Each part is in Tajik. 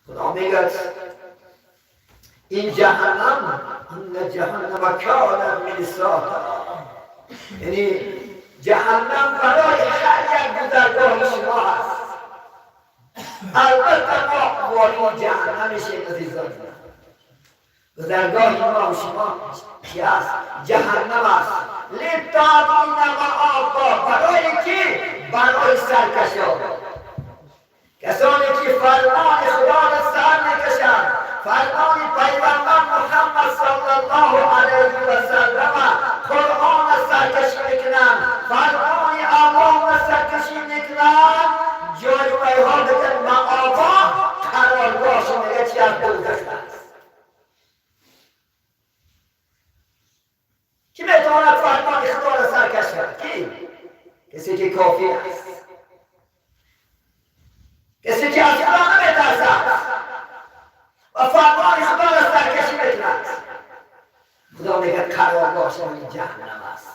Худо мегӯяд: ин ҷаҳаннам, إن جهنم كانت مرصادا, яъне ҷаҳаннам барои ҳар як гузаргоҳи шумо ҳаст. Албатта, мо ворид ҷаҳаннам мешем, азизон. Гузаргоҳи мо шумо чи аст? Ҷаҳаннам аст. للطاغين مآبا. Барои ки? Барои саркашон, касоне ки фармони Худо ро сар мекашанд, фармони пайғамбар Муҳаммад саллаллоҳу алайҳи васаллама, Қуръона саркашӣ мекунанд, фармони Аллоҳро саркашӣ мекунанд. Ҷои вайҳо мегӯяд مآبا, қароргоҳшо мегӯяд чи аз дӯзах аст. Ки метавонад фармони Худоро саркаш шавад? Ки? Касе ки кофир аст, касе ки аз Худо наметарсад ва фармони Худоро саркашӣ мекунад. Худо мегӯяд, қароргоҳшон ҷаҳаннам аст.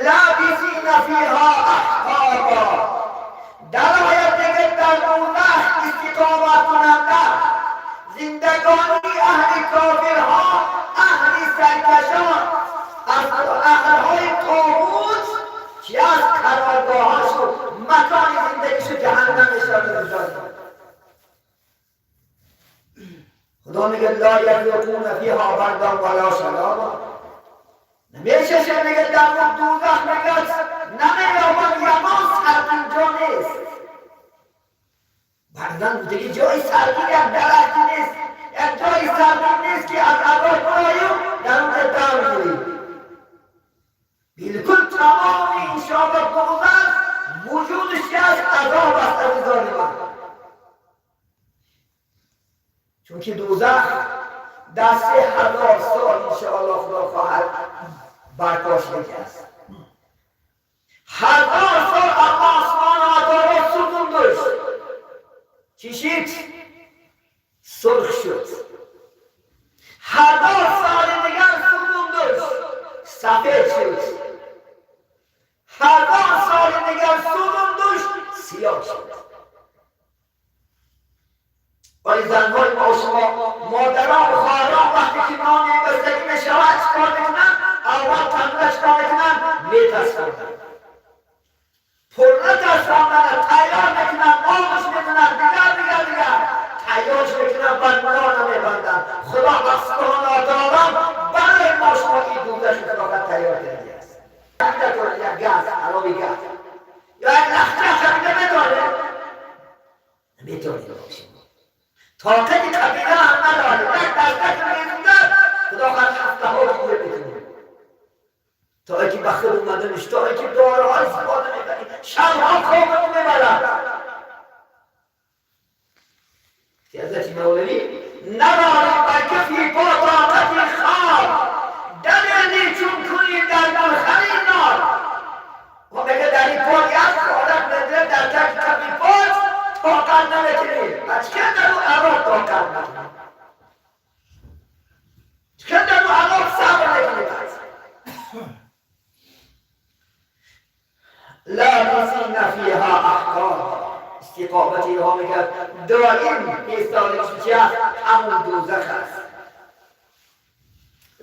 لابثين فيها أحقابا. Дар оят мегӯяд, дар дӯзах истиқомат кунанда. Зиндагонии аҳли кофирҳо, аҳли саркашон, аҳлҳои тоғут чи аст? Қароргоҳҳошу макони зиндагишу ҷаҳаннам мешавад. Худо мегӯяд: لا يذوقون فيها بردا ولا شرابا. Намечашад, мегӯяд, дар дӯзах, мегӯяд, намеёбад, ягон сардинҷо нест. Бардан диги ҷои сардӣ, як дарахти нест, як ҷои сардӣ нест, ки аз азоб барою дар онҷо дам гирӣ. Билкул тамоми иншоалло дӯзах вуҷудаш чи аст? Азоб аст, азизони ман. Чунки дӯзах дар 3000 сол, иншоалло, Худо хоҳад, барпо шудагӣ аст. 1000 сол Аллоҳ субҳанаҳу ва таоло сутун дошт. Чӣ шид? Сурх шуд. 1000 соли дигар сутун дошт, сафед шуд. 1000 соли дигар сутун дошт, сиёҳ шуд. Вале занҳои мо, шумо, модарон, хоҳарон, вақте ки нон мебастагӣ мешавад, чикор мекунанд? Аввал танура чикор мекунанд? Метасфонанд. Пурра тасфондана тайёр мекунанд, обш мекунанд, дигар, дигар, дигар тайёрш мекунанд, ба нона мебанданд. Худо субҳана ва таоло барои мо шумо ин дӯзахи худоқад тайёр кардагӣ аст. Як газ, алови газ ё як лахча харида метавонед? Наметавонед. Тоқати қабила ҳам надоред. Як дастак мезудад, Худо хоҳад, ҳафтаҳо гиря мекунед, то ки ба худ омаданиш, то ки доруҳо истифода мебарӣ, шабҳо хобату мебарад. Ҳазрати Мавлавӣ: надорам бар кафи по тоқати хоб, далели чун кунӣ дар гулхани нор. Ва мега, дар ин пот як ҳолат медиҳад, дар таки кафи пот тоқат наметунӣ. Чӣ дар ӯ азоб тоқат мекунӣ? Чӣ дар ӯ азоб сабр мекунӣ? Пас لابثين فيها أحقابا. استقامت اینها میگرد دائم ایستادگیش چی است؟ همون دوزخ است.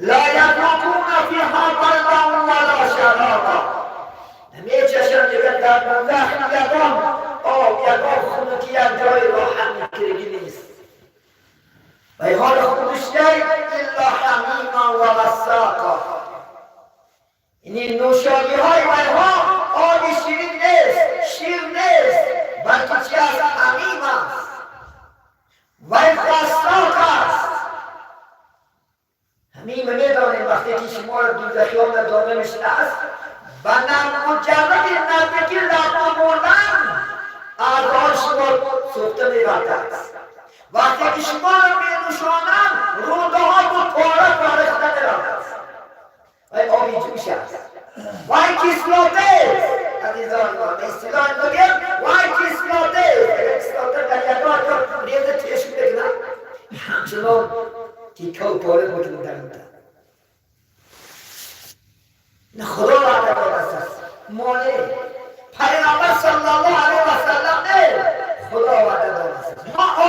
لا يذوقون فيها بردا ولا شرابا. نمیچشن, میگه در دوزخ یگان آب، یگان خنکی، یک جای راحت میکردگی نیست و حال خودش إلا حميما وغساقا. یعنی نوشابی های ها آب شیرین نیست، شیر نیست، بلکه چی است؟ حمیم است و غساق است. حمیم میدانیم، وقتی که شما را دوزخیان داده میشه است و مجرد نزدیکی لب بردن، اعضای شما سوخته میگردد. وقتی که شما را می نوشانند، روده ها با پاره پاره شده میرود. و آبی جوش است وای кислота است. азизон ма, به اصطلاح بگم، وای кислота است. кислота در یگان جا ریزه تشک میکنن، همچنان تیکه و پاره میکنن در اون. نه، خدا وعده داده است، ما نه. پیامبر صلی الله علیه و سلم نه، خدا وعده.